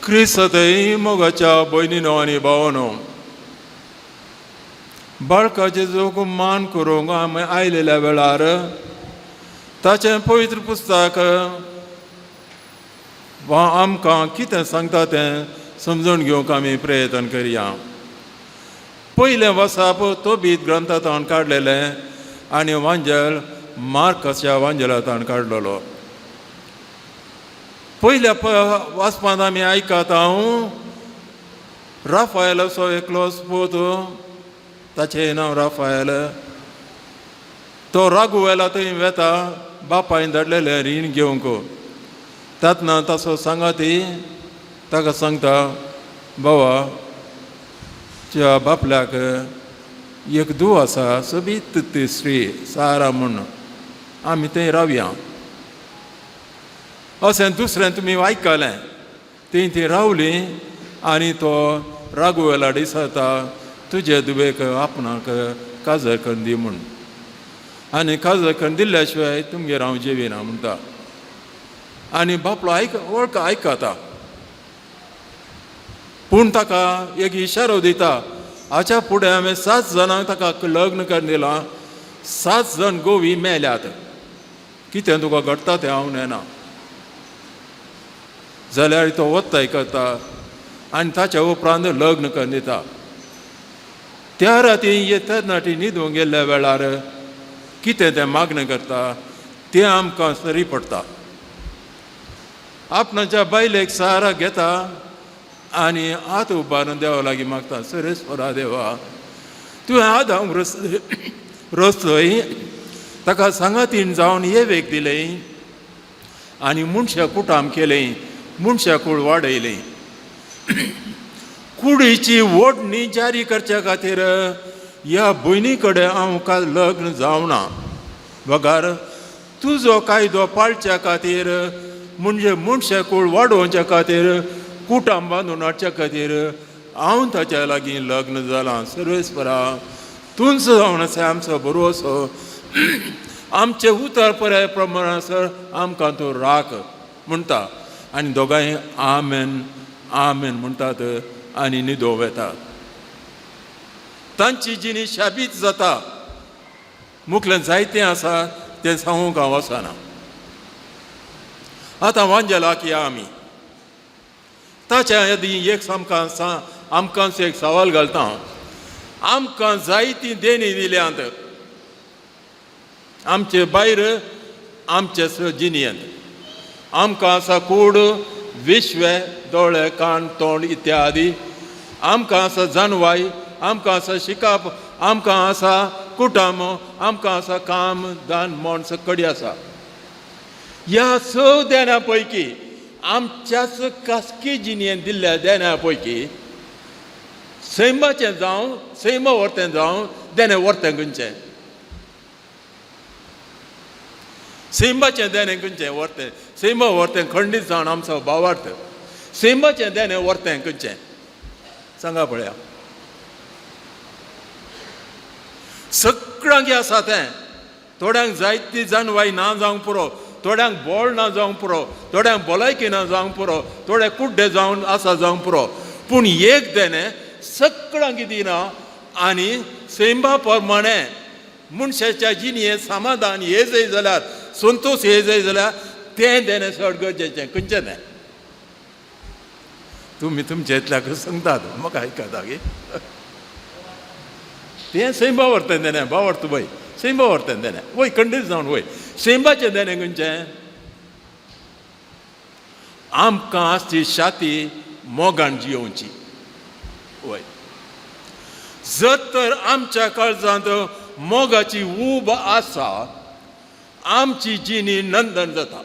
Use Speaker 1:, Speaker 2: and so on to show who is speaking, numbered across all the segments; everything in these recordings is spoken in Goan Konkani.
Speaker 1: क्रिस्तय मोगाच्या भयणीनो आनी भावानो, बाळकाचे जोग मान करूंक आमी आयलेल्या वेळार ताचें पवित्र पुस्तक वा आमकां कितें सांगता तें समजून घेवंक आमी प्रयत्न करया. पयलें वसाप तोबीत ग्रंथांत काडलेलें आनी वांजेल मार्काच्या वांजेलांत काडलेलो. पयल्या वाचपांत आमी आयकता हांव राफायलाचो एकलो पूत, ताचें नांव राफायल, तो रागुवेला थंय वेता बापायन धाडलेलें रीण घेवंक. तातना ताचो सांगाती ताका सांगता, बाबा तुज्या बापल्याक एक धूव आसा सोबीत ती स्त्री सारा म्हूण, आमी थंय रावया. अशें दुसरें तुमी आयकलें. थंय ती रावली आनी तो रागुवेला दिसता तुजे धुवेक आपणाक काजर करून दी म्हूण, आनी काजर करून दिल्ल्या शिवाय तुमगेर हांव जेविना म्हणटा. आनी बापलो आयक वळख आयकता, पूण ताका एक इशारो दिता, हाच्या फुडें हांवें 7 जाणांक ताका लग्न करून दिलां, 7 जाण गोवी मेल्यात, कितें तुका घडटा तें हांव नेना. जाल्यार तो वत्ताय करता आनी ताच्या उपरांत लग्न करून दिता. त्या राती हे तरणाटी न्हिदूंक गेल्ल्या वेळार कितें तें मागणें करता तें आमकां सरी पडटा. आपणाच्या बायलेक सहारा घेता आनी हात उबारून देवा लागीं मागता, सरेस्वरा देवा तुवें आदांक रचलोय, ताका सांगातीन जावन येवेक दिलें आनी मनशां कुटाम केलें, मनशां कूळ वाडयलें. कुडीची ओडणी जारी करच्या खातीर ह्या भयणी कडेन हांव काल लग्न जावना, बगर तुजो कायदो पाळच्या खातीर म्हणजे मनशां कूळ वाडोवच्या खातीर कुटाम बांदून हाडच्या खातीर हांव ताच्या लागीं लग्न जालां. सर्वेस्परा तूंच जावन आसा आमचो भरवसो, आमचे उतर पर्याय प्रमाण सर आमकां तूं राख म्हणटा. आनी दोगांय आमेन आमेन म्हणटात आनी न्हिदों वेतात. तांची जिणी शाबीत जाता. मुखलें जायतें आसा तें सांगूंक हांव वचना. आतां वांजेलाक या आमी. ताच्या आदीं एक आमकां आमकांच एक सवाल घालता हांव. आमकां जायतीं देणी दिल्यांत आमचे भायर आमचे जिणयेंत. आमकां आसा कूड, विश्वे, दोळे, कान, तोंड इत्यादी. आमकां आसा जानवाय, आमकां आसा शिकप, आमकां आसा कुटुंब, आमकां आसा काम दान मोण कडी आसा. ह्या स देण्या पैकी आमच्याच खासगी जिणेंत दिल्ल्या देण्या पैकी सैमाचें जावं सैमा वर्तें जावं देणें वर्तें खंयचें? सैमाचें देणें खंयचें वर्तें? सैमा वर्तें खंडीत जावन आमचो भावार्थ. सैमाचें देणें वर्तें खंयचें सांगा पळया. सगळ्यांक आसा तें. थोड्यांक जायती जानवाय ना जावंक पुरो, थोड्यांक बोळ ना जावंक पुरो, थोड्यांक भलायकी ना जावंक पुरो, थोडे कुड्डे जावन आसा जावंक पुरो, पूण एक देणें सगळ्यांक दिना. आनी सैमा प्रमाणे मनशाच्या जिणेंत समाधान हे जाय जाल्यार, संतोश हे जाय जाल्यार तें देणें चड गरजेचें. खंयचें तें? तुमी तुमच्या इतल्याक सांगतात म्हाका आयकता गे. तें सैमा वर्तें देणें बावडत वय, सैमा वर्तें देणें वय खंडीत जावन वय. सैमाचें देणें खंयचें? आमकां आसची छाती मोगान जियोवची वय. जर तर आमच्या काळजांत मोगाची ऊब आसा आमची जिणी नंदन जाता.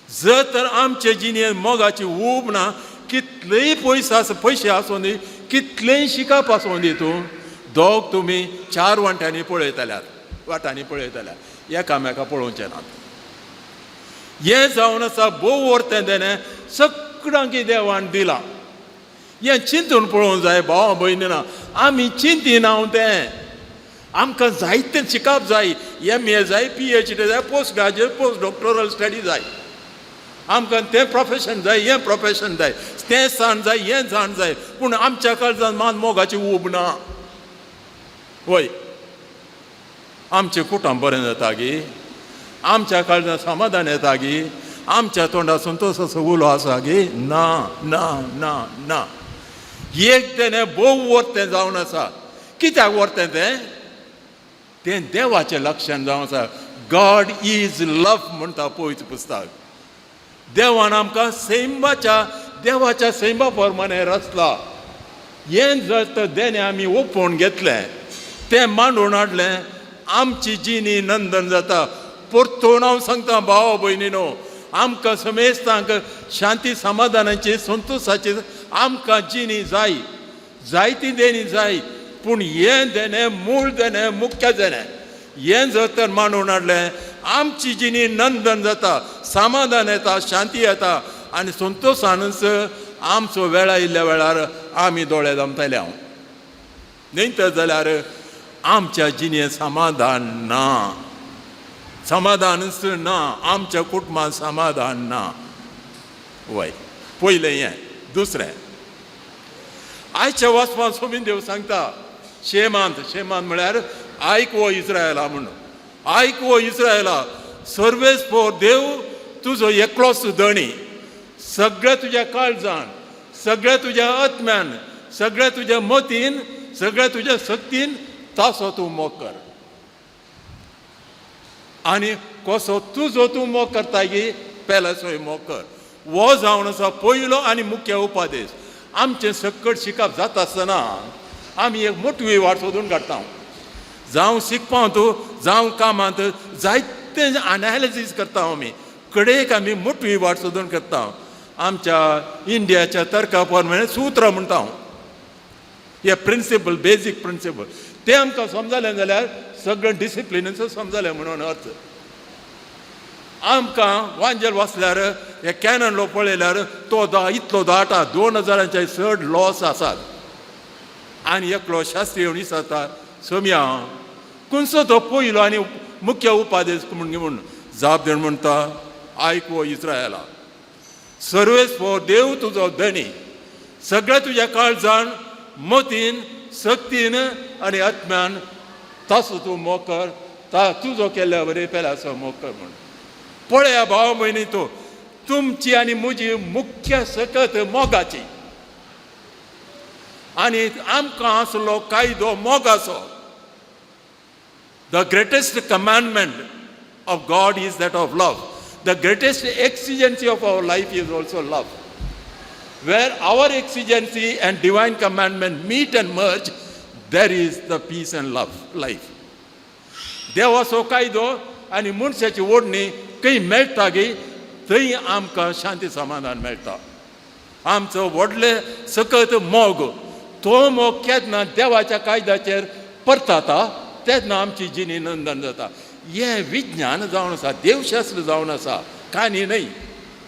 Speaker 1: जर तर आमचे जिणेंत मोगाची ऊब ना, कितलेय पयस आस पयशे आसूं दी, कितलेय शिकप आसूं दी, तूं दोग तुमी 4 वांट्यांनी पळयतल्यात, वाटांनी पळयतल्यात, एकामेका पळोवचें नात. हें जावन आसा भोव वर्तें देणें सगळ्यांक देवान दिलां. हें चिंतून पळोवंक जाय भाव भयणी ना. आमी चिंतिना तें. आमकां जायतें शिकप जाय, MA जाय, PhD जाय, post graduate, post doctoral study जाय. आमकां तें प्रोफेशन जाय, हें प्रोफेशन जाय, तें साण जाय, हें जाण जाय, पूण आमच्या काळजान मान मोगाची ऊब ना. वय, आमचें कुटुंब बरें जाता गी? आमच्या काळजान समाधान येता गी? आमच्या तोंडार संतोश उलो आसा गी? ना, ना, ना, ना. एक तेणें भोव वर्तें जावन आसा. कित्याक वर्तें तें? तें देवाचें लक्षण जावन आसा. गॉड is love म्हणटा पवित्र पुस्तक. देवान आमकां सैमाच्या, देवाच्या सैमा प्रमाणे रचला. हें जर तर देणें आमी ओपोवन घेतलें, तें मांडून हाडलें, आमची जिणी नंदन जाता. परतून हांव सांगता भाव भयणीनो, आमकां समेस्तांक शांती, समाधानाची, संतोशाची आमकां जिणी जाय. जायती देणी जाय, पूण हें देणें मूळ देणें, मुख्य देणें. हें जर तर मांडून हाडलें, आमची जिणी नंदन जाता, समाधान येता, शांती येता आनी संतोशानच आमचो वेळा इल्ल्या वेळार आमी दोळे दमतले. हांव न्हय तर जाल्यार आमच्या जिणेंत समाधान ना, समाधानच ना. आमच्या कुटुंबांत समाधान ना. वय, पयलें हें. दुसरें, आयच्या वाचपान सोबीन देव सांगता, शेमांत, शेमांत म्हळ्यार आयक वो इस्रायला म्हणून. आयक वो इस्रायला, सर्वेस्पोर देव तुजो एकलोच धणी. सगळ्या तुज्या काळजान, सगळ्या तुज्या आत्म्यान, सगळ्या तुज्या मतीन, सगळ्या तुज्या शक्तीन तासो तूं मोग कर. आनी कसो तुजो तूं मोग करता की पेल्याचोय मोग कर. हो जावन आसा पयलो आनी मुख्य उपदेश. आमचें सक्कड शिकप जाता आसतना आमी एक मोटवी वाट सोदून काडटा. जावं शिकपांत, जावं कामांत, जायते एनालिसीस करता आमी. कडेक आमी मोटवी वाट सोदून करता. आमच्या इंडियाच्या तर्का प्रमाणे सूत्र म्हणटा हांव, हे प्रिंसिपल, बेजीक प्रिंसिपल. तें आमकां समजलें जाल्यार सगळें डिसिप्लिनाचो समजलें म्हणून अर्थ. आमकां वांजेल वाचल्यार, हे कॅनन लो पळयल्यार तो दा इतलो दाट, 2000चे चड लॉस आसात. आनी एकलो शास्त्री येवन विचारता, सोम्या, खंयचो तो पयलो आनी मुख्य उपादेश म्हूण? म्हूण जाप दिवन म्हणटा, आयक वो इस्रायला, सर्वेस्पोर देव तुजो धणी. सगळ्या तुज्या काळजान, मतीन, शक्तीन आनी आत्म्यान तासो तूं मोग कर. ता तुजो केल्ल्या बरी पेल्याचो मोग कर म्हूण. पळया भाव भयणी, तो तुमची आनी म्हजी मुख्य सकत मोगाची आनी आमकां आसलो कायदो मोगाचो. The greatest commandment of God is that of love. The greatest exigency of our life is also love. Where our exigency and divine commandment meet and merge, there is the peace and love life. देवाचो कायदो आनी मनशाची ओडणी खंय मेळटा गी, थंय आमकां शांती समाधान मेळटा. आमचो व्हडले सकत मोग. तो मोग केन्ना देवाच्या कायद्याचेर परताता तेन्ना आमची जिणी नंदन जाता. हें विज्ञान जावन आसा, देवशास्त्र जावन आसा, काणी न्हय.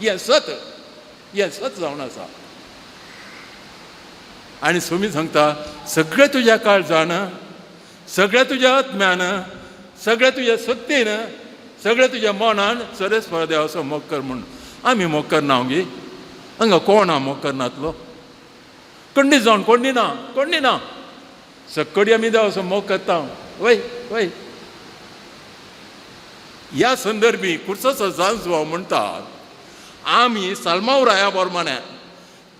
Speaker 1: हें सत, हें सत जावन आसा. आनी सोमी सांगता, सगळें तुज्या काळजान, सगळ्या तुज्या आत्म्यान, सगळ्या तुज्या शक्तीन, सगळ्या तुज्या मनान सर्वेस्पर देवाचो मोग कर म्हूण. आमी मोग करना गे? हांगा कोण आहा मोग करनातलो? कंडी जावन कोणी ना, कोणी ना. सक्कडी आमी देवाचो मोग करता. वय वय, ह्या संदर्भी कुर्सोचो जांजवा म्हणटा, आमी सालमाव राया प्रमाणे,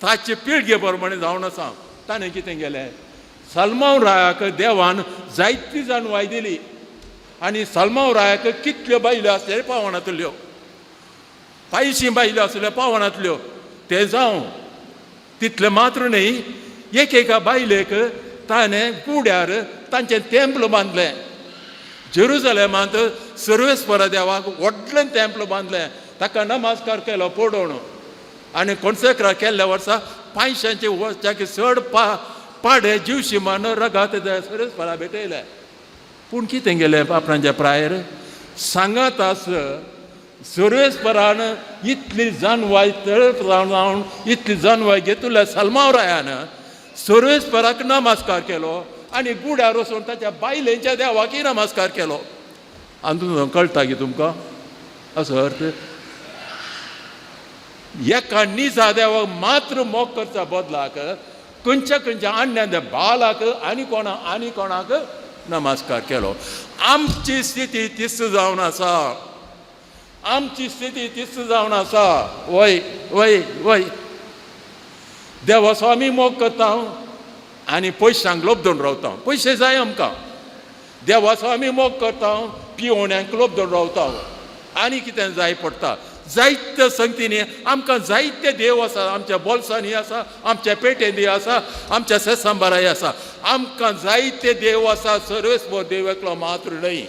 Speaker 1: ताचे पिळगे प्रमाणे जावन आसा. ताणें कितें केलें? सालमाव रायाक देवान जायती जाणवाय दिली आनी सालमाव रायाक कितल्यो बायल्यो आसल्यो पावनातल्यो, पांयशीं बायल्यो आसल्यो पावनातल्यो. तें जावं, तितलें मात्र न्हय, एक एका बायलेक ताणें गुड्यार तांचें तेंपल बांदलें. जेरुजलेमांत सर्वेस्परा देवाक व्हडलें तेंपल बांदलें. ताका नमस्कार केलो पडोवन आनी कोणसेक्रा केल्ल्या वर्सा 500चे वर्साचे चड पाडे जिवशिमान रगात सर्वेस्परा भेटयले. पूण कितें गेलें आपणाच्या प्रायर सांगात आस सर्वेस्परान इतली जानवाय तळप जावन इतली जानवाय घेतल्या सलमाव रायान सर्वेस्पराक नमस्कार केलो आनी गुड्यार वचून ताच्या बायलेच्या देवाकय नमस्कार केलो. आनी तुमकां कळटा की तुमकां असो अर्थ. एका निजा देवाक मात्र मोग करच्या बदलाक खंयच्या खंयच्या अन्या बालाक आनी कोणा आनी कोणाक नमस्कार केलो. आमची स्थिती तीच जावन आसा, आमची स्थिती तीच जावन आसा. वय वय वय, देवाचो आमी मोग करता आनी पयशांक लोभ दवरून रावता. पयशे जाय आमकां. देवाचो आमी मोग करता, पिवण्यांक लोभ दवरून रावता आनी कितें जाय पडटा. जायत्या संगतींनी आमकां जायते देव आसा. आमच्या बोल्सांनी आसा, आमच्या पेटेंनी आसा, आमच्या सेसांबाराय आसा. आमकां जायते देव आसा, सर्वेस्पर देव एकलो मात्र न्हय.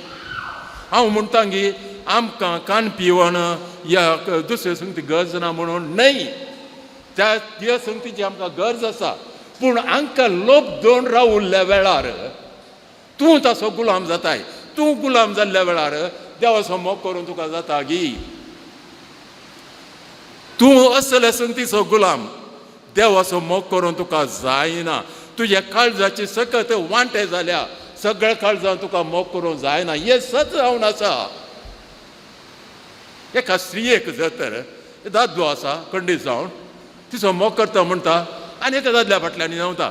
Speaker 1: हांव म्हणटा की आमकां कान पिवण या दुसरे संगती गरज ना म्हणून न्हय, त्या त्या संगतीची आमकां गरज आसा. पूण आमकां लोभ दवरून रावुल्ल्या वेळार तूं ताचो गुलाम जाताय. तूं गुलाम जाल्ल्या वेळार देवाचो मोग करून तुका जाता गी? तूं असले संगतीचो गुलाम, देवाचो मोग करून तुका जायना. तुज्या काळजाची सकत वांटे जाल्या, सगळ्या काळजान तुका मोग करूंक जायना. हें सत जावन आसा. एका स्त्रियेक जर तर दादलो आसा खंडीत जावन तिचो मोग करता म्हणटा आनी एका दादल्या फाटल्यान न्हांवता,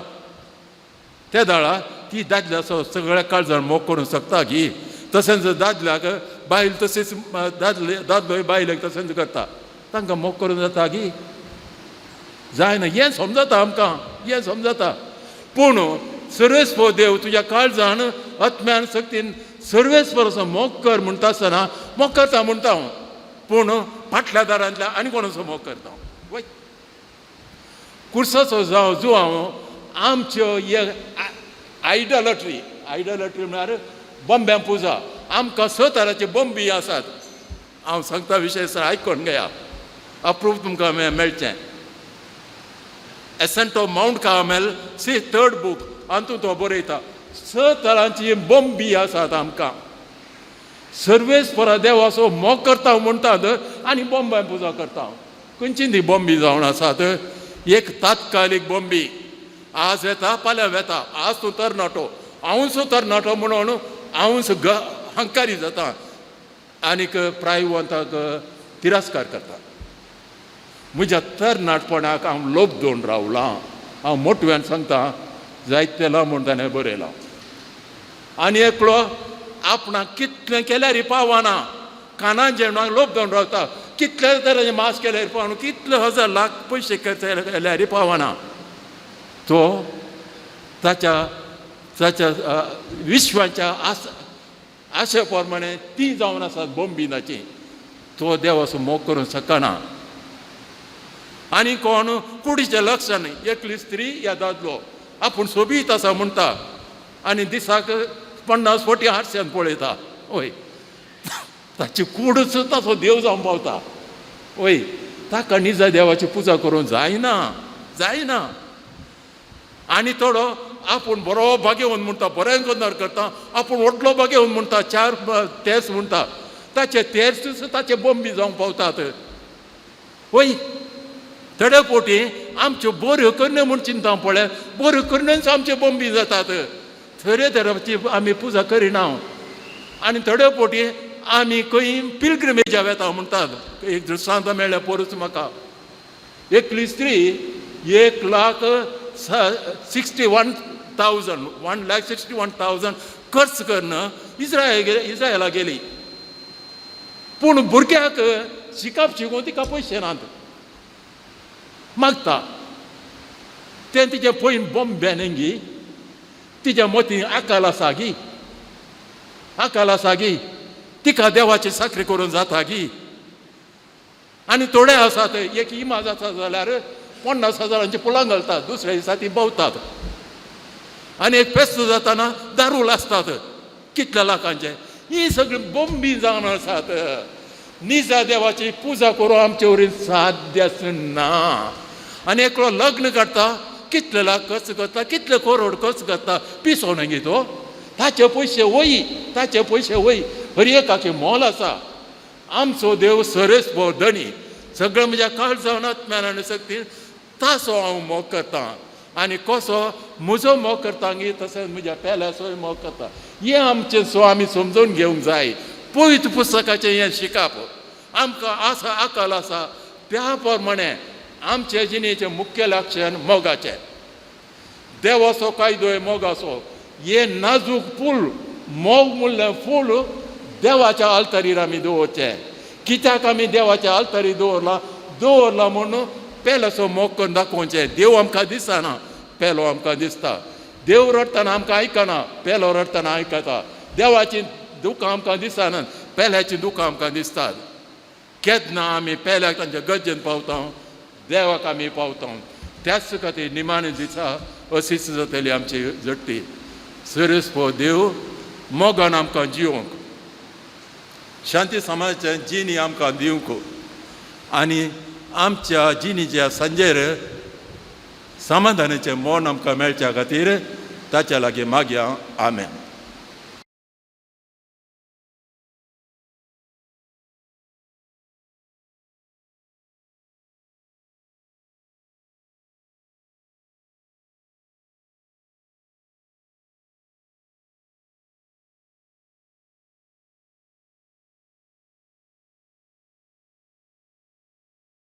Speaker 1: त्या दाळा ती दादल्याचो सगळ्या काळजान मोग करूंक शकता की? तशेंच दादल्याक बायल, तशेंच दादले, दादलोय बायलेक तशेंच करता, तांकां मोग करूंक जाता की? जायना. हें समजता आमकां, हें समजता. पूण सर्वेस्पर देव तुज्या काळजान आत्म्यान शक्तीन सर्वेस्पराचो मोग कर म्हणटा आसतना मोग करता म्हणटा हांव, पूण फाटल्या दारांतल्या आनी कोणाचो मोग करता. वय, कुर्साचो जावं जुवांव आमच्यो हे आयडॉलट्री. आयडॉलट्री म्हळ्यार बॉम्ब्यां पुजा. आमकां स तराचे बॉम्बी आसात. हांव सांगता विशय सर, आयकोन घेया, अप्रूप तुमकां मेळचें. Ascent of Mount Carmel, see third book, हातूंत तो बरयता, स तरांची बॉम्बी आसात आमकां. सर्वेस्परा देवाचो मोग करता म्हणटात आनी बॉम्बां पुजा करता. खंयची ती बॉम्बी जावन आसात? एक तात्कालीक बॉम्बी, आज येता फाल्यां वेता. आज तूं तरणाटो, हांवूच तरणाटो म्हणून हांवूच हंकारी जाता आनीक प्रायवंताक तिरस्कार करता. म्हज्या तरणाटपणाक हांव लोभ दवरून रावलां, हांव मोटव्यान सांगता, जायते म्हूण ताणें बरयलां. आनी एकलो आपणाक कितलें केल्यार पावना, काना जेवणाक लोभ दवरून रावता, कितले तरेचे मास केल्यार पावना, कितले हजार लाख पयशे केल्यार पावना. तो ताच्या ताच्या विश्वाच्या आस आशे प्रमाणे ती जावन आसात बोंबिनाची. तो देवाचो मोग करूंक शकना. आनी कोण कुडीचें लक्षण, एकली स्त्री या दादलो आपूण सोबीत आसा म्हणटा आनी दिसाक 50 फावटी हारशान पळयता. वय, ताची कूडच ताचो देव जावन पावता. वय, ताका निजा देवाची पुजा करूंक जायना, जायना. आनी थोडो आपूण बरो भागेवन म्हणटा, बरें गोंदळ करता, आपूण व्हडलो भागेवन म्हणटा, चार तेर्स म्हणटा, ताचे तेर्स ताचे बॉम्बी जावंक पावतात. वय, थोडे फावटी आमच्यो बऱ्यो करण्यो म्हूण चिंता पळय, बऱ्यो करण्योच आमच्यो बॉम्बी जातात. थोडे तराची आमी पुजा करिना. आनी थोडे फावटी आमी खंय पिलग्रिमेजा वेता म्हणटात. एक दृश्टांत मेळ्ळें पोरूच म्हाका. एकली स्त्री 1,61,000, 1,61,000 खर्च करून इस्रायला गेली. पूण भुरग्याक शिकप शिकोवंक तिका पयशे नात, मागता. तें तिचें पयन बॉम्बे गी, तिच्या मतीन अकल आसा गी? अकल आसा गी तिका? देवाची चाकरी करून जाता गी? आनी थोडे आसात, एक इमाज आसा जाल्यार 50 हजारांची फुलां घालतात, दुसऱ्या दिसा ती भोंवतात. आनी एक फेस्त जाताना दारू लासतात कितल्या लाखांचे. ही सगळी बोंबी जावन आसात. निजा देवाची पुजा करूं आमचे वरी साध्य ना. आनी एकलो लग्न काडटा, कितले लाख खर्च करता, कितले करोड खर्च करता, पिसो न्ही तो? ताचे पयशे वय, ताचे पयशे वय. हर एकाचे मोल आसा. आमचो देव सरेस धनी, सगळें म्हज्या काळजान, आत्म्यान आनी शक्तीन ताचो हांव मोग करता. आनी कसो म्हजो मोग करता गी, तशेंच म्हज्या पेल्याचोय मोग करता. हें आमचें सो आमी समजून घेवंक जाय. पवित्र पुस्तकाचें हें शिकप आमकां आसा, अकल आसा. त्या प्रमाणे आमचे जिणेचें मुख्य लक्षण मोगाचें. देवाचो कायदो मोगाचो. हे नाजूक फूल, मोग म्हणलें फूल देवाच्या आल्तरीर आमी दवरचें. कित्याक आमी देवाच्या आल्तरीर दवरला? दवरला म्हणून पेल्याचो मोग करून दाखोवचें. देव आमकां दिसना, पेलो आमकां दिसता. देव रडटना आमकां आयकना, पेलो रडटना आयकता. देवाची दुकां आमकां दिसनात, पेल्याची दुकां आमकां दिसतात. केन्ना आमी पेल्याक तांच्या गरजेन पावता, देवाक आमी पावता. त्याच खातीर निमाणे दिसा अशीच जातली आमची जट्टी. सरस देव मोगान आमकां जिवंक, शांती समाजाच्या जिणी आमकां दिवंक आनी आमच्या जिणेच्या सांजेर समाधानाचें मन आमकां मेळच्या खातीर ताच्या लागीं मागया. आमेन.